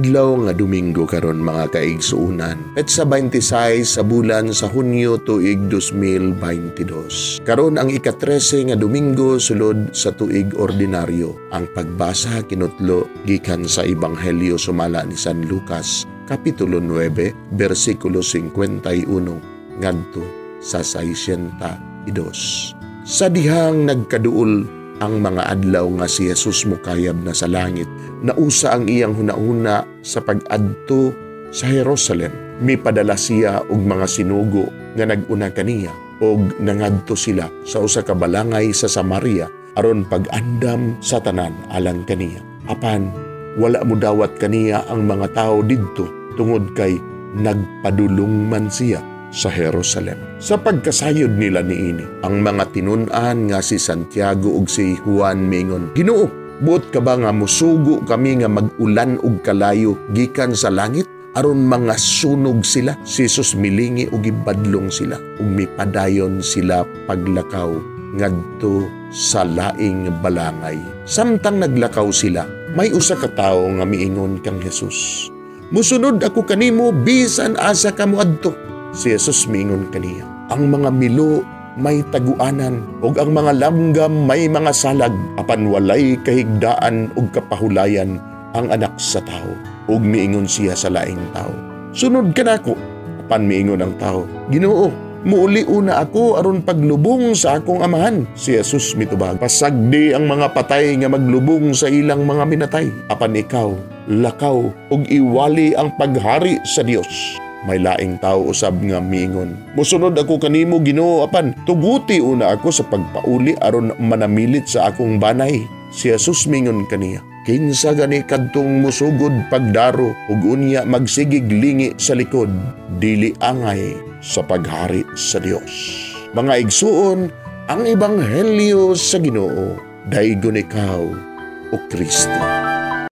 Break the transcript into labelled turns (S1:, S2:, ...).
S1: Adlaw nga Domingo karon, mga kaigsuonan. Petsa 26 sa bulan sa Hunyo, tuig 2022. Karon ang ika-13 nga Domingo sulod sa tuig ordinaryo. Ang pagbasa kinutlo gikan sa Ebanghelyo sumala ni San Lucas, Kapitulo 9, bersikulo 51 ngadto sa 62. Sa dihang nagkaduol ang mga adlaw nga si Jesus mukayab na sa langit, nausa ang iyang hunahuna sa pag-adto sa Jerusalem. Mipadala siya og mga sinugo nga nag-una kaniya og nangadto sila sa usa ka balangay sa Samaria aron pag-andam sa tanan alang kaniya. Apan wala modawat kaniya ang mga tawo didto tungod kay nagpadulong man siya sa Jerusalem. Sa pagkasayod nila niini, ang mga tinun-an nga si Santiago ug si Juan mingon, "Ginoo, buot ka ba nga musugo kami nga mag-ulan og kalayo gikan sa langit aron mga sunog sila?" Si Jesus milingi ug gibadlong sila ug mipadayon sila paglakaw ngadto sa laing balangay. Samtang naglakaw sila, may usa ka tawo nga miingon kang Jesus, "Musunod ako kanimo bisan asa ka moadto." Si Jesus miingon kaniya, "Ang mga milo may taguanan ug ang mga langgam may mga salag, apan walay kahigdaan ug kapahulayan ang Anak sa Tao." Ug miingon siya sa laing tao, "Sunod ka nako." Apan miingon ang tao, "Ginoo, muuli una ako aron paglubong sa akong amahan." Si Jesus mitubag, "Pasagdi ang mga patay nga maglubong sa ilang mga minatay. Apan ikaw, lakaw ug iwali ang paghari sa Dios." May laing tao usab nga miingon, "Musunod ako kanimo, Ginoo, apan tuguti una ako sa pagpauli aron manamilit sa akong banay." Si Jesus mingon kaniya, "Kinsa gani kadtong musugod pagdaro ug unya magsigig lingi sa likod, dili angay sa paghari sa Dios." Mga igsuon, ang ebanghelyo sa Ginoo. Daygon ikaw, o Kristo.